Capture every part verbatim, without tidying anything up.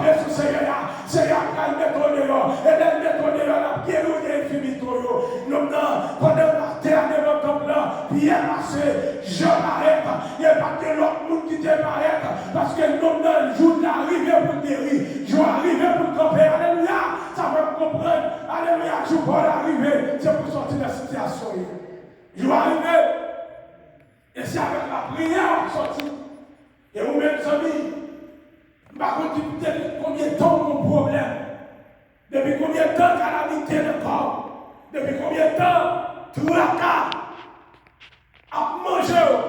Jezi Seyè a, Seyè a pral mete w deyò. E lè l mete w deyò, l ap geri w de enfimite w yo. Nonm nan, pandan l atè a devan tanp lan, Pyè pase, Jan parèt, e pa t gen lòt moun ki te parèt, paske nonm nan, jou l la rive pou l geri, jou a rive pou l kanpe. Alelouya! Sa fè m konprann, alelouya, jou pa w la rive, se pou w sòti nan sitiyasyon w ye. Jou a rive, e se avèk lapriyè w ap sòti. E ou menm, zanmi, m pa konn ki, depi konbyen tan w gen pwoblèm, depi konbyen tan kalamite nan kò w, depi konbyen tan traka ap manje w.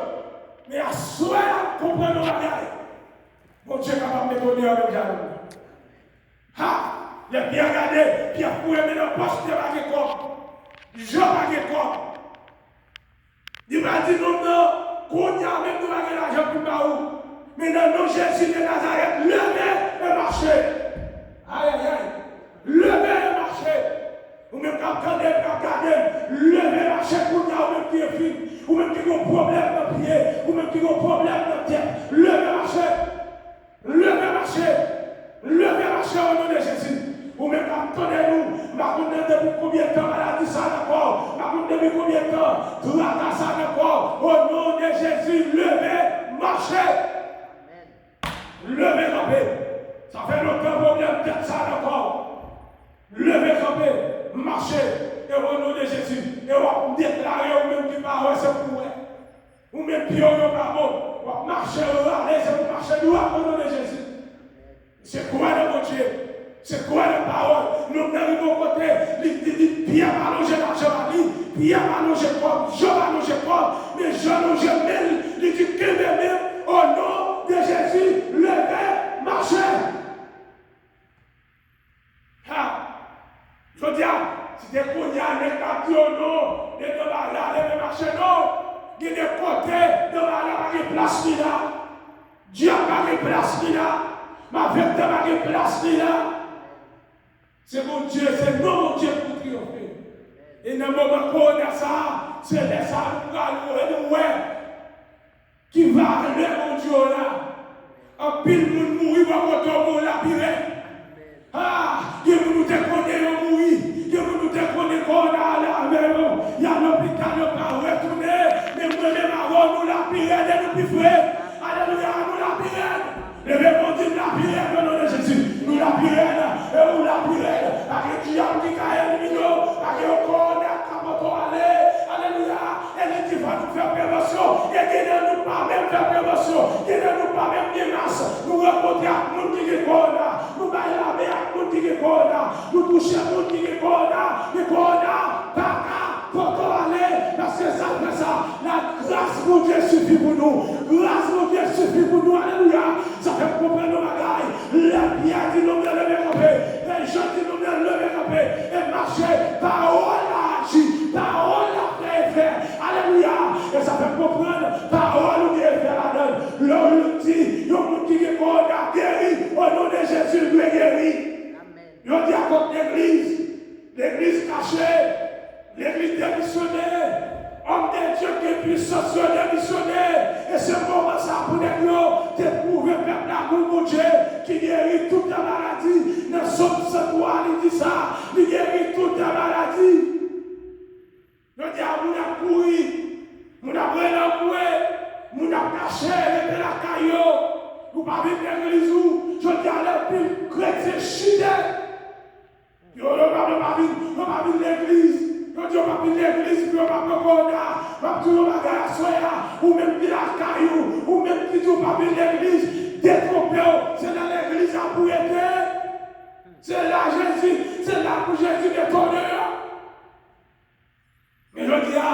Men aswè a, konprann yon bagay. Bondye kapab mete w deyò menm jan. Ha! Lè Pyè gade, Pyè foure men nan pòch, Pyè pa gen kòb. Jan pa gen kòb. Li pral di nonm nan, kounye a menm nou pa gen lajan pou n ba ou. Men nan non Jezi de Nazarèt, leve e mache. Ayayay. Leve e mache. Ou menm k ap tande m, k ap gade m, leve mache kounye a, ou menm ki enfim, ou menm ki gen yon pwoblèm nan pye, ou menm ki gen yon pwoblèm nan tèt, leve mache. Leve mache. Leve mache o non de Jezi. Ou menm k ap tande nou, m pa konn nan depi konbyen tan maladi sa nan kò w, m pa konn depi konbyen tan traka sa nan kò w. O non de Jezi, leve mache. Leve kanpe. Sa fè lontan pwoblèm tèt sa nan kò w. Leve kanpe, mache, e o non de Jezi, e w ap deklare ou menm ki pa wè, se pou w wè. Ou menm pye w yo pa bon, w ap mache rale, se pou w mache dwat o non de Jezi. Se kwè nan Bondye, se kwè nan pawòl. Nonm nan rive yon kote, li, li, li, Pyè pa lonje lajan ba li, Pyè pa lonje kòb, Jan pa lonje kòb, men Jan lonje men l, li di, kenbe men m, o non de Jezi, leve, mache. Ha! Jodi a, si te kounye a nèg la di yo non, de nan bagay la, leve mache non. Gen de kote nan bagay la pa gen plas li la. Dyab pa gen plas li la. Malfektè pa gen plas li la. Se Bondye, se non Bondye pou triyonfe. E nan moman kowona sa a, se lè sa a nou pral wè, nou wè. Ki valè Bondye w la? Anpil moun mouri bò kote w, men w la pi rèd. Ah, gen moun ou te konnen yo mouri, gen moun ou te konnen kowona ale avè yo, y al lopital, yo pa retounen, men mwen menm avè w, nou la pi rèd e nou pi fre. Alelouya, nou la pi rèd. Leve men w, di m la pi rèd, o non de Jezi. Nou la pi rèd, e ou la pi rèd. Pa gen dyab ki ka elimine w, pa gen yon kowona k ka pote w ale. Alelouya. E li di fò nou fè prevansyon. E gen nan nou pa menm fè prevansyon. Gen nan nou pa menm gen mas. Nou rankontre ak moun ki gen kowona. Nou bay lamen ak moun ki gen kowona. Nou touche moun ki gen kowona. Men kowona pa ka pote w ale. Paske sa fè sa. Lagras Bondye sifi pou nou. Gras Bondye sifi pou nou. Alelouya. Sa fè m konprann yon bagay. Lè Pyè di nonm nan leve kanpe, e Jan di nonm nan leve kanpe, e mache, pawòl la aji, pawòl la fè efè. Alelouya! E sa fè m konprann, pawòl ou gen efè ladan l. Lè w di yon moun ki gen kowona geri, o non de Jezi, l dwe geri. Yo di a kont legliz. Legliz kache. Legliz demisyone. Òm de Dye ki gen pwisans yo demisyone. E se moman sa a pou nèg yo te pwouve pèp la gon Bondye ki geri tout maladi. Nan Sòm san twa, li di sa. Li geri tout maladi. Jodi a, moun ap kouri. Moun ap rele anmwe. Moun ap kache, rete lakay yo. Ou pa vin legliz ou. Jodi a, lè pil kretyen chite. Yo, yo pa, yo pa vin, yo pa vin legliz. Yo di yo pa vin legliz pou yo pa pran kowona. M ap di w yon bagay aswè a. Ou menm ki lakay ou, ou menm ki di w pa vin legliz, detwonpe w. Se nan legliz la pou w rete. Se la Jezi, se la pou Jezi mete w deyò. Men jodi a,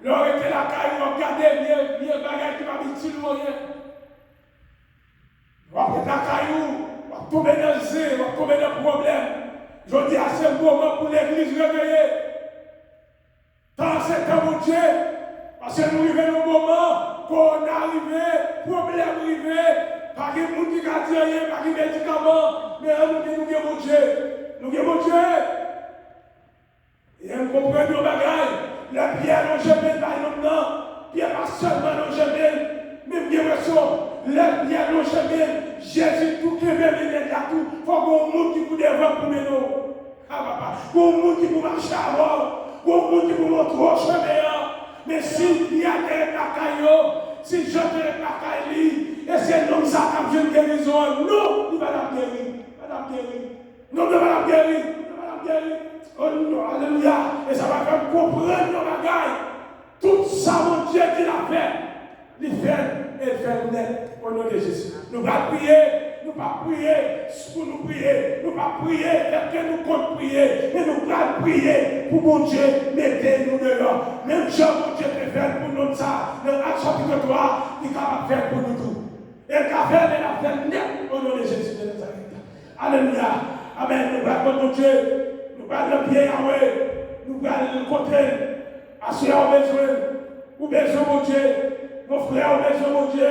lè w rete lakay ou, w ap gade vye, vye bagay ki p ap itil ou anyen. W ap ret lakay ou, w ap tonbe nan zen, w ap tonbe nan pwoblèm. Jodi a, se moman pou legliz reveye. Tan an se tan Bondye. Paske nou rive nan yon moman, kowona rive, pwoblèm rive, pa gen moun ki ka di anyen, pa gen medikaman, men an nou di nou gen Bondye. Nou gen Bondye. E m konprann yon bagay, lè Pyè lonje men l bay nonm nan, Pyè pa sèlman lonje men l, men m gen enpresyon, lè Pyè lonje men l, Jezi tou kenbe men nèg la Fòk gen yon moun ki pou devan pou mennen w. A papa, gen yon moun ki pou mache avè w. Gen yon moun ki pou montre w chemen an. Men si li a te ret lakay yo, si Jan te ret lakay li, èske nonm sa t ap jwenn gerizon an? Non, li pa t ap geri. Pa t ap geri. Nonm nan pa t ap geri. Li pa t ap geri. Oh non, alelouya. E sa va fè m konprann yon bagay. Tout sa Bondye di l ap fè, li fè l e l fè l nèt. O non de Jezi. Nou pral priye, nou p ap priye pou nou priye, nou p ap priye pèske nou konn priye, men nou pral priye pou Bondye mete nou deyò. Menm jan Bondye te fè l pou nonm sa nan Ak chapit twa, li kapab fè l pou nou tou. E l ka fè l, e l ap fè l nèt, o non de Jezi de Nazarèt. Alelouya. Amèn. Nou pral kot Bondye. Nou pral nan pye Yawe. Nou pral kote l. Aswè a ou bezwen l. Ou bezwen Bondye. Mon frè, ou bezwen Bondye.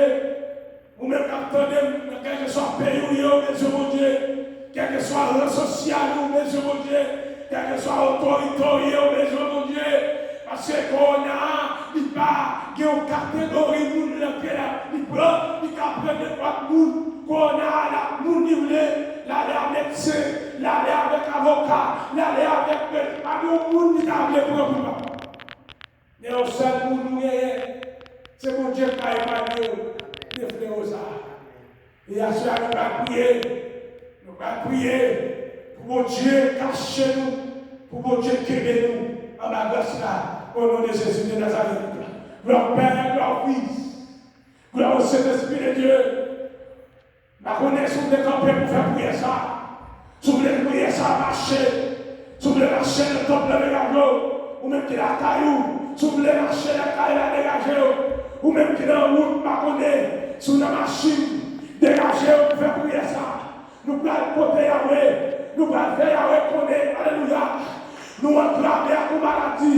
Ou menm k ap tande m, nan kèlkeswa peyi ou ye, ou bezwen Bondye. Kèlkeswa ran sosyal ou, ou bezwen Bondye. Kèlkeswa otorite ou ye, ou bezwen Bondye. Paske kowona a, li pa gen yon kategori moun l antre la. Li pran, li ka pran nenpòt moun. Kowona a, l ap moun li vle, l ale a medsen, l ale avèk avoka, l ale avèk mèt. Pa gen yon moun li ta vle pran pou l pa pran. Men yon sèl moun nou genyen, se Bondye k ka epanye w de flewo sa a. E aswè a nou pral priye, nou pral priye pou Bondye kache nou, pou Bondye kenbe nou anba gras la, o non de Jezi de Nazarèt. Glwa Pè, glwa Fis, glwa o Sentespri de Dye. M pa konnen si w vle kanpe pou fè priyè sa a. Si w vle priyè sa a mache, si w vle mache nan tanp nan degaje w, ou menm ki lakay ou, si w vle mache lakay la degaje w, ou menm ki nan wout m pa konnen, si w nan machin, degaje w pou fè priyè sa a. Nou pral pote Yawe, nou pral fè Yawe konnen, alelouya. Nou antrave ak yon maladi.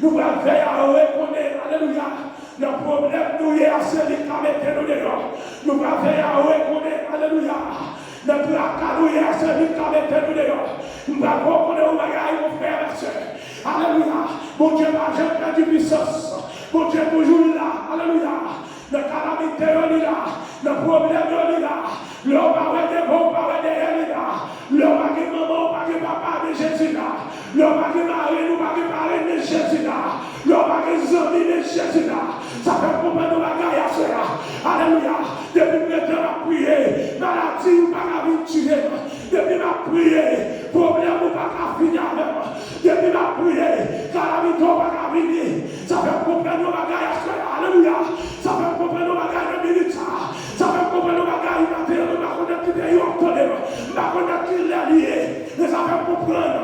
Nou pral fè Yawe konnen, alelouya. Nan pwoblèm nou ye a, se li k ka mete nou deyò. Nou pral fè Yawe konnen, alelouya. Nan traka nou ye a, se li k ka mete nou deyò. M pral fè w konnen yon bagay, mon frè, ma sè. Alelouya. Bondye pa janm pèdi pisans. Bondye toujou la, alelouya. Nan kalamite yo li la, nan pwoblèm yo li la. Lè w pa wè devan, w pa wè dèyè li la. Lè w pa gen manman, w pa gen papa, men Jezi la. Lè w pa gen marenn, w pa gen parenn, men Jezi la. Lè w pa gen zanmi, men Jezi la. Sa fè m konprann yon bagay aswè a. Alelouya. Depi m rete m ap priye, maladi ou pa ka vin tiye m. Depi m ap priye, pwoblèm ou pa ka fini avè m. Depi m ap priye, kalamite ou pa ka vini. Sa fè m konprann yon bagay aswè a. Alelouya. Sa fè m konprann yon bagay nan minit sa a. Sa fè m konprann yon bagay maten an, m pa konn nan ki peyi w ap tande m. M pa konn nan ki lè li ye. Men sa fè m konprann,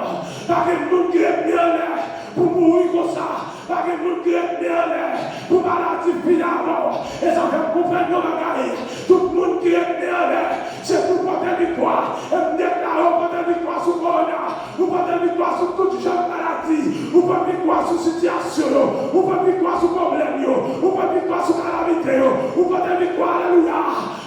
pa gen moun ki ret men anlè pou mouri konsa. Pa gen moun ki ret men anlè pou maladi fini avè w. E sa fè m konprann yon bagay. Tout moun ki ret men anlè, se pou pote viktwa. E m deklare w pote viktwa sou kowona. Ou pote viktwa sou tout jan maladi. Ou pote viktwa sou sitiyasyon yo. Ou pote viktwa sou pwoblèm yo. Ou pote viktwa sou kalamite yo. Ou pote viktwa, alelouya,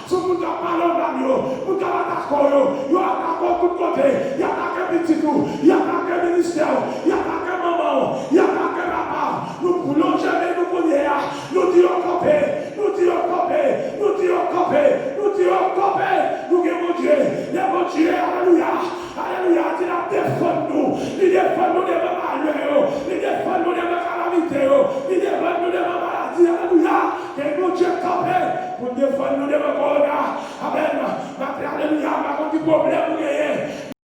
sou moun k ap pale w mal yo. Moun k ap atake w yo. Yo atake w tout kote. Y atake pitit ou. Y atake ministè w. Y atake manman w. Y atake papa w. Nou plonje men nou kounye a. Nou di yo kanpe. Nou di yo kanpe. Nou di yo kanpe. Nou di yo kanpe. Nou gen Bondye. Lè Bondye, alelouya. Alelouya, di l ap defann nou. Li defann nou devan malè yo. Li defann nou devan kalamite yo. Li defann nou devan maladi. Alelouya. Ke Bondye kanpe pou defann nou devan kowona. Amèn. Maten, alelouya, m pa konn ki pwoblèm ou genyen.